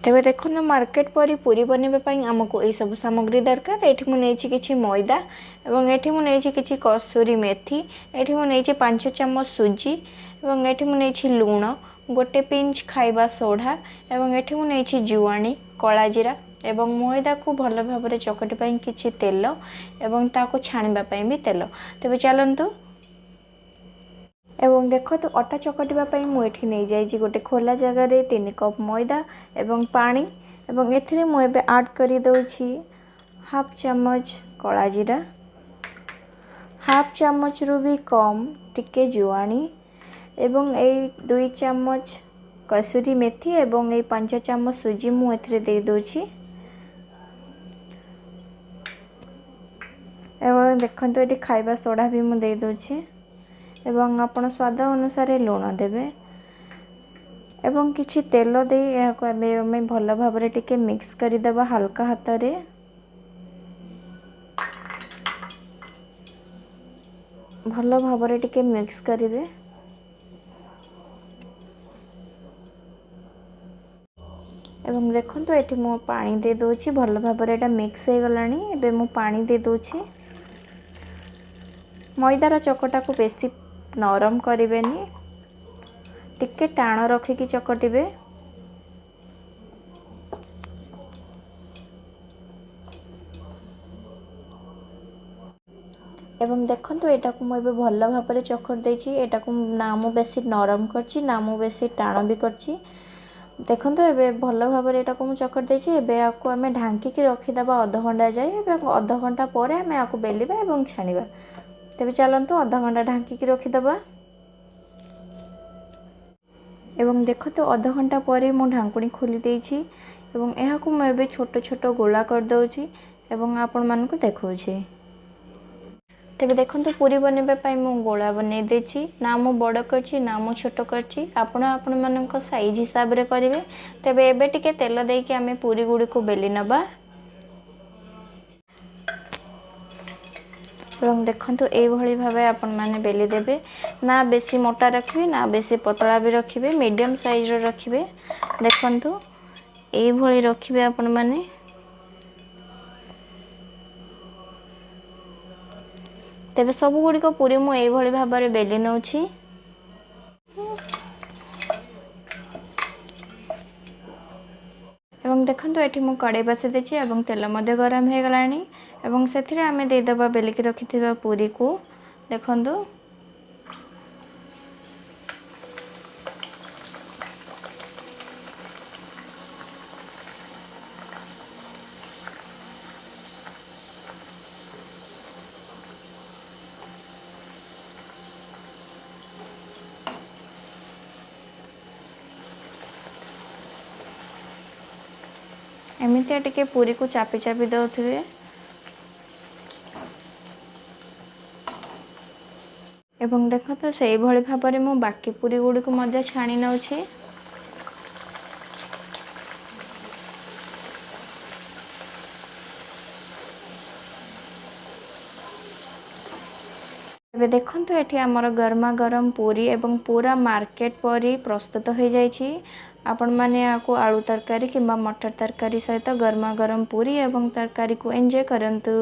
ତେବେ ଦେଖନ୍ତୁ, ମାର୍କେଟ ପରି ପୁରୀ ବନେଇବା ପାଇଁ ଆମକୁ ଏଇସବୁ ସାମଗ୍ରୀ ଦରକାର। ଏଠି ମୁଁ ନେଇଛି କିଛି ମଇଦା ଏବଂ ଏଠି ମୁଁ ନେଇଛି କିଛି କସୁରୀ ମେଥି, ଏଠି ମୁଁ ନେଇଛି 5 ଚାମଚ ସୁଜି ଏବଂ ଏଠି ମୁଁ ନେଇଛି ଲୁଣ, 1 ପିଞ୍ଚ ଖାଇବା ସୋଢ଼ା ଏବଂ ଏଠି ମୁଁ ନେଇଛି ଜୁଆଣି, କଳା ଜିରା ଏବଂ ମଇଦାକୁ ଭଲ ଭାବରେ ଚକଟି ପାଇଁ କିଛି ତେଲ ଏବଂ ତାକୁ ଛାଣିବା ପାଇଁ ବି ତେଲ। ତେବେ ଚାଲନ୍ତୁ ଏବଂ ଦେଖନ୍ତୁ, ଅଟା ଚକଟିବା ପାଇଁ ମୁଁ ଏଠି ନେଇଯାଇଛି ଗୋଟେ ଖୋଲା ଜାଗାରେ 3 କପ୍ ମଇଦା ଏବଂ ପାଣି ଏବଂ ଏଥିରେ ମୁଁ ଏବେ ଆଡ଼୍ କରିଦେଉଛି ହାଫ୍ ଚାମଚ କଳା ଜିରା, ହାଫ୍ ଚାମଚରୁ ବି କମ୍ ଟିକେ ଜୁଆଣି ଏବଂ ଏଇ 2 ଚାମଚ କସୁରୀ ମେଥି ଏବଂ ଏଇ 5 ଚାମଚ ସୁଜି ମୁଁ ଏଥିରେ ଦେଇଦେଉଛି। ଏବଂ ଦେଖନ୍ତୁ, ଏଠି ଖାଇବା ସୋଢ଼ା ବି ମୁଁ ଦେଇଦେଉଛି ଏବଂ ଆପଣ ସ୍ୱାଦ ଅନୁସାରେ ଲୁଣ ଦେବେ ଏବଂ କିଛି ତେଲ ଦେଇ ଏହାକୁ ଏବେ ଆମେ ଭଲ ଭାବରେ ଟିକେ ମିକ୍ସ କରିଦେବା ହାଲକା ହାତରେ। ଭଲ ଭାବରେ ଟିକେ ମିକ୍ସ କରିବେ। ଏବଂ ଦେଖନ୍ତୁ, ଏଠି ମୁଁ ପାଣି ଦେଇଦେଉଛି। ଭଲ ଭାବରେ ଏଇଟା ମିକ୍ସ ହେଇଗଲାଣି। ଏବେ ମୁଁ ପାଣି ଦେଇଦେଉଛି। ମଇଦାର ଚକଟାକୁ ବେଶୀ ନରମ କରିବେନି, ଟିକେ ଟାଣ ରଖିକି ଚକଟିବେ। ଏବଂ ଦେଖନ୍ତୁ, ଏଇଟାକୁ ମୁଁ ଏବେ ଭଲ ଭାବରେ ଚକଟି ଦେଇଛି। ଏଇଟାକୁ ନା ମୁଁ ବେଶୀ ନରମ କରିଛି, ନା ମୁଁ ବେଶୀ ଟାଣ ବି କରିଛି। ଦେଖନ୍ତୁ, ଏବେ ଭଲ ଭାବରେ ଏଇଟାକୁ ମୁଁ ଚକଟି ଦେଇଛି। ଏବେ ୟାକୁ ଆମେ ଢାଙ୍କିକି ରଖିଦେବା ଅଧଘଣ୍ଟା ଯାଏ ଏବଂ ଅଧଘଣ୍ଟା ପରେ ଆମେ ୟାକୁ ବେଲିବା ଏବଂ ଛାଣିବା। ତେବେ ଚାଲନ୍ତୁ, ଅଧଘଣ୍ଟା ଢାଙ୍କିକି ରଖିଦେବା। ଏବଂ ଦେଖନ୍ତୁ, ଅଧଘଣ୍ଟା ପରେ ମୁଁ ଢାଙ୍କୁଣୀ ଖୋଲି ଦେଇଛି ଏବଂ ଏହାକୁ ମୁଁ ଏବେ ଛୋଟ ଛୋଟ ଗୋଳା କରିଦେଉଛି ଏବଂ ଆପଣମାନଙ୍କୁ ଦେଖାଉଛି। ତେବେ ଦେଖନ୍ତୁ, ପୁରୀ ବନେଇବା ପାଇଁ ମୁଁ ଗୋଳା ବନେଇ ଦେଇଛି। ନା ମୁଁ ବଡ଼ କରିଛି, ନା ମୁଁ ଛୋଟ କରିଛି। ଆପଣ ଆପଣମାନଙ୍କ ସାଇଜ୍ ହିସାବରେ କରିବେ। ତେବେ ଏବେ ଟିକେ ତେଲ ଦେଇକି ଆମେ ପୁରୀ ଗୁଡ଼ିକୁ ବେଲି ନେବା। ଏବଂ ଦେଖନ୍ତୁ, ଏଇଭଳି ଭାବେ ଆପଣମାନେ ବେଲି ଦେବେ। ନା ବେଶୀ ମୋଟା ରଖିବେ, ନା ବେଶୀ ପତଳା ବି ରଖିବେ, ମିଡ଼ିୟମ୍ ସାଇଜ୍ର ରଖିବେ। ଦେଖନ୍ତୁ, ଏଇଭଳି ରଖିବେ ଆପଣମାନେ। ତେବେ ସବୁଗୁଡ଼ିକ ପୁରୀ ମୁଁ ଏଇଭଳି ଭାବରେ ବେଲି ନେଉଛି। ଏବଂ ଦେଖନ୍ତୁ, ଏଠି ମୁଁ କଡ଼େଇ ବସାଇ ଦେଇଛି ଏବଂ ତେଲ ମଧ୍ୟ ଗରମ ହେଇଗଲାଣି ଏବଂ ସେଥିରେ ଆମେ ଦେଇଦେବା ବେଲିକି ରଖିଥିବା ପୁରୀକୁ। ଦେଖନ୍ତୁ, ଏମିତିଆ ଟିକେ ପୁରୀକୁ ଚାପି ଚାପି ଦେଉଥିବେ। ଏବଂ ଦେଖନ୍ତୁ, ସେଇଭଳି ଭାବରେ ମୁଁ ବାକି ପୁରୀ ଗୁଡ଼ିକୁ ମଧ୍ୟ ଛାଣି ନେଉଛି। ଏବେ ଦେଖନ୍ତୁ, ଏଠି ଆମର ଗରମା ଗରମ ପୁରୀ ଏବଂ ପୁରା ମାର୍କେଟ ପରି ପ୍ରସ୍ତୁତ ହୋଇଯାଇଛି। ଆପଣମାନେ ଏହାକୁ ଆଳୁ ତରକାରୀ କିମ୍ବା ମଟର ତରକାରୀ ସହିତ ଗରମା ଗରମ ପୁରୀ ଏବଂ ତରକାରୀକୁ ଏନ୍ଜୟ କରନ୍ତୁ।